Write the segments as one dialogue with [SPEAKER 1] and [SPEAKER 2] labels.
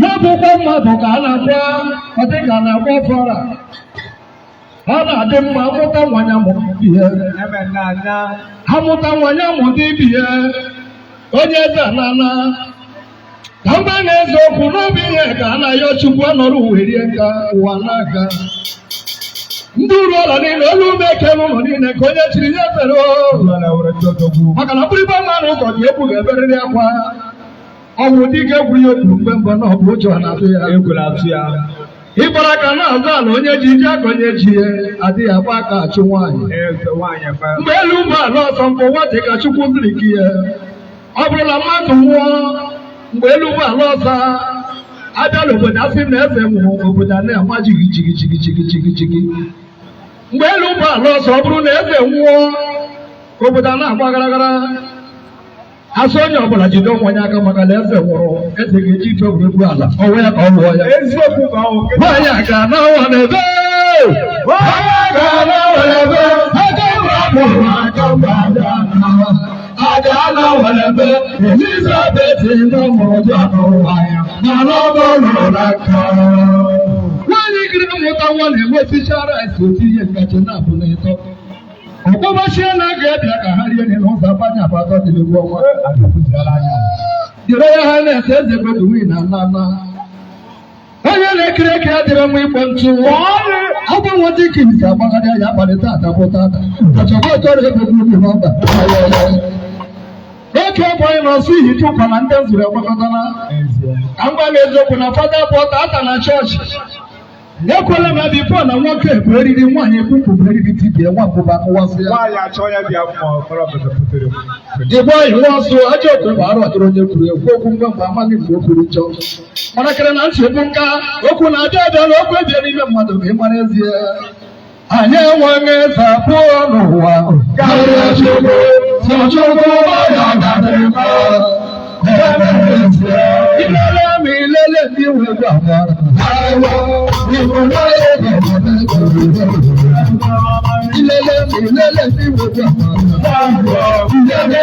[SPEAKER 1] Ya bụkwa mmadụ ka a na-akwa, ọ dị ka a na-akwa ọfara. Ọ na-adị mma amụta nwa ya mụta ihe. Amụta nwa ya mụta ibi ya. Onye eze na-ana. Ka mgbe na-eze okwu n'obi ihe ka a na-ayọ Chukwu anọrọ uwe rie nka ụwa n'aka. Ndị Urualla niile, olu ume ekele ụlọ niile ka onye chiri ya efere o. Maka na mgbịrịgba mmanụ ụkọ ji egbu ga-eberịrị akwa. Ọ bụ dike egwu ya okwuru mgbe mbụ na ọ bụ ụjọ na-atụ ya.
[SPEAKER 2] Egwu na-atụ ya.
[SPEAKER 1] Ịgbara aka na-azụ ala, onye ji ji akọnye ji ya adịghị agba aka achụ nwaanyị.
[SPEAKER 2] Eze nwaanyị eme.
[SPEAKER 1] Mgbe elu ụgbọ ala ọsọ mkpụ ụwa dị ka Chukwu ziri gị ya. Ọ bụrụ na mmadụ nwụọ mgbe elu ụgbọ ala ọsọ abịa n'obodo, asị na eze nwụrụ, obodo a na-ama jigi jigi jigi jigi jigi jigi. Mgbe elu ụgbọ ala ọsọ, ọ bụrụ na eze nwụọ, obodo a na-agba gara gara, asị onye ọbụla jide onwe ya aka, maka na eze nwụrụ, eze ga-eji ife were gbuo ala ọnwa ya ka ọ lụọ ya.
[SPEAKER 2] Eziokwu ka ọ bụ.
[SPEAKER 1] Nwaanyị a ga na-awa n'ebe. Nwaanyị a ga na-awa n'ebe. Aka mba mụrụ aka mba aga na-awa n'ebe. Elizabeth nọ mụrụ n'ụwa ya mana ọ bụ lụrụ na nka. Nwaanyị kiri mmụta nwa na-enwesicha rice otu ihe ngaji na-abụ na ịtọ. Ọgbọbachie na-aga bịa ka ha rie nri n'ụzọ agbanye abatọ dị n'egwu ọnwa. Dịrị ya ha na-ese eze Godwin na nna. Onye na-ekiri eke adịrị mma ịkpọ ntụ. Agbanwe dịka isi agbagharịa ya abalị tata bụ tata. Achọkwa chọrọ ego ubi n'ọba. Oke ọbọnyị na ọsụ ihicha ụkwa na ndị nzuru egbakọtala. Ka m gwa gị eziokwu na fada bụ tata na chọọchị. Ekwela na before na nwoke bụ eriri, nwaanyị ekwupụ bụ eriri tibie nwa mbụba akụwasị ya.
[SPEAKER 2] Nwaanyị achọ ya bịa mmụọ kọrọ obodo butere.
[SPEAKER 1] Igbo anyị nwa ọsụ ajọ okwu bụ arụ ọdịrị onye kwuru ekwu okwu mgbe mgbe amaghị mgbe o kwuru njọ. Mana kere na ntị bụ nka okwu na-abịa abịa na okwu ebie n'ime mmadụ ka ị mara ezie. Anyị enweghị eze abụọ n'ụwa karịa Chukwu, sọ Chukwu ya ga-adịrị mma. Ilele ma ilele ndị nwe egwu amara. Ilele ma ilele ndị nwe egwu amara. Ilele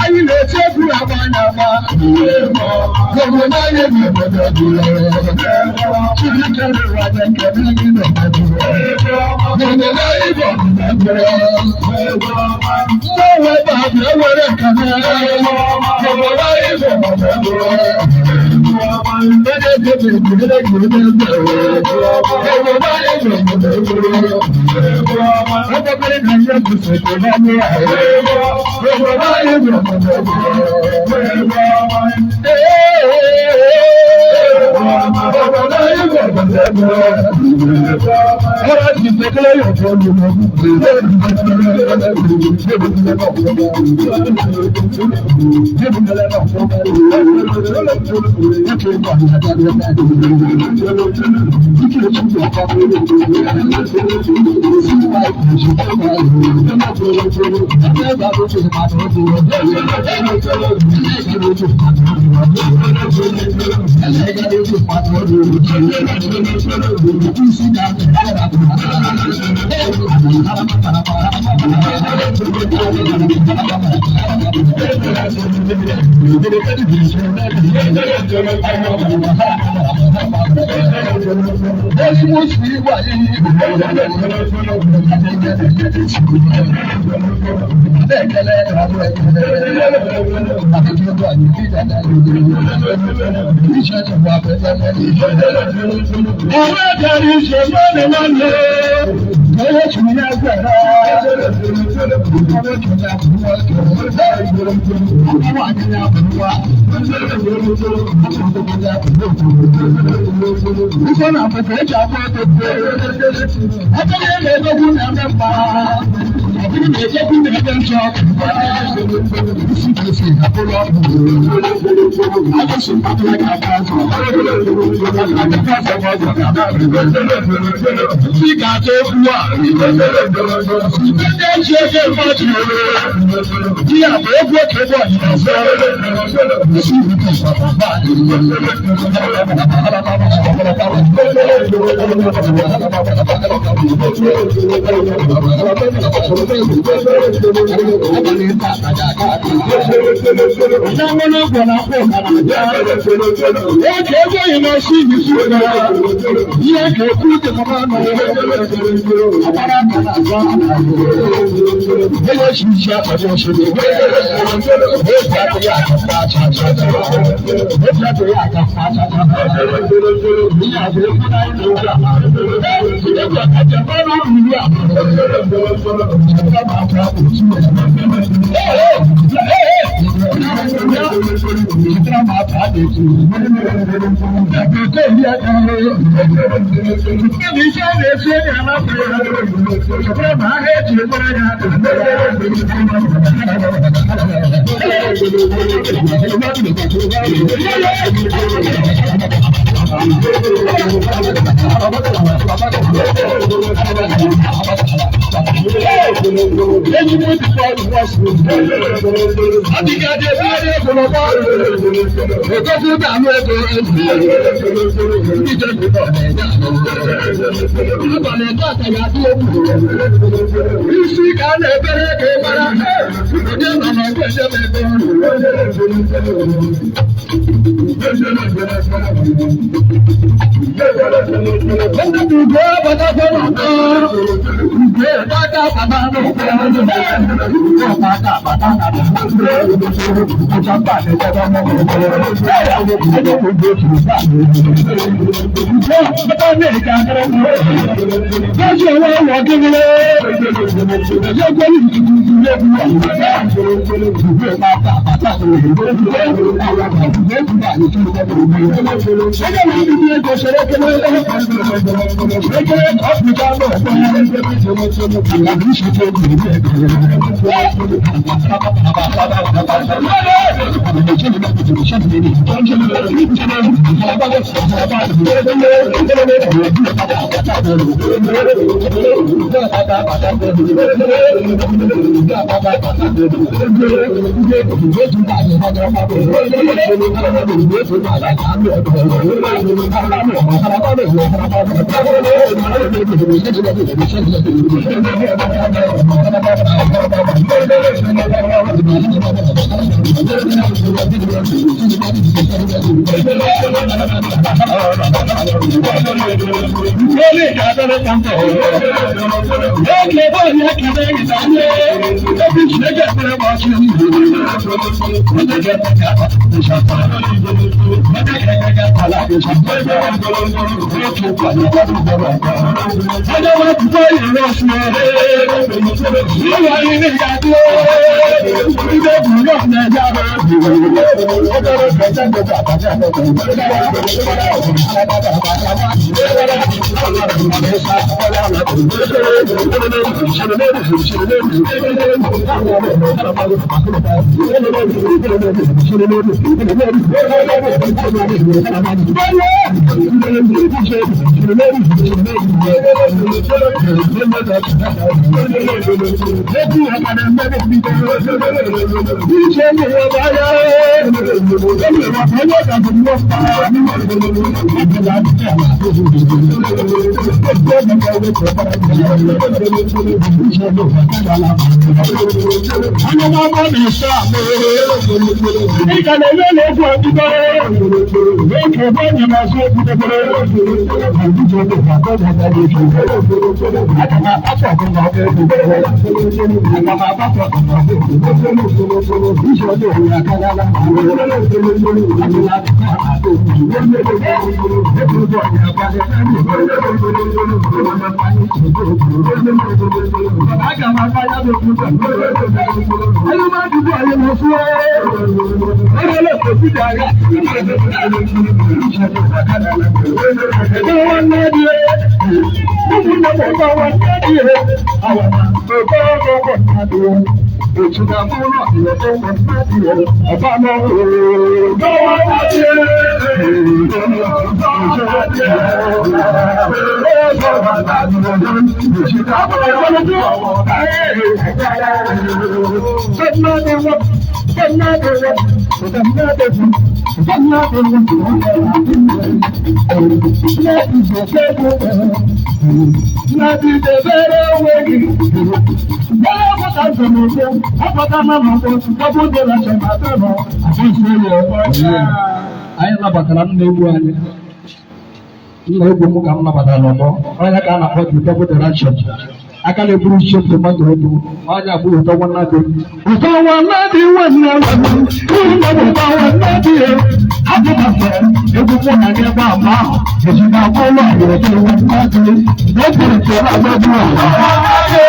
[SPEAKER 1] Anyị na-eti egwu agba na-agba. Ọ̀rẹ́ Ife na afefe eji akwa ego ebe na-edogwu na-eme mkpa ọ bụrụ na edogwu na-ebe nchọ isi ka esi abụrụ ọgwụ agụsị mkpatara ga-aka azụ isi ga-ata okwu a ndị eji ego mmadụ di ya bụ egwu oke ebe ọnyịnya isi Isi ka a na-ebere ka ị mara onye nọ na ebe ebe Anyị nabatara nna egwu anyị, nna egwu m ka m nabatara n'ọgbọ ọnya ka a na-akpọ the double direction. Aka na-eburu uche ndị mmadụ egwu ọnya bụ ụtọ nwanne dị, ụtọ nwanne dị, nwanne nwanne ụlọ bụ ụtọ nwanne dị. Abụbakwe egwu mụ na gị ebe ama ahụ ejigbo agwa ụlọ bụ ụtọ nwanne dị na o kwuru nke na-agba egwu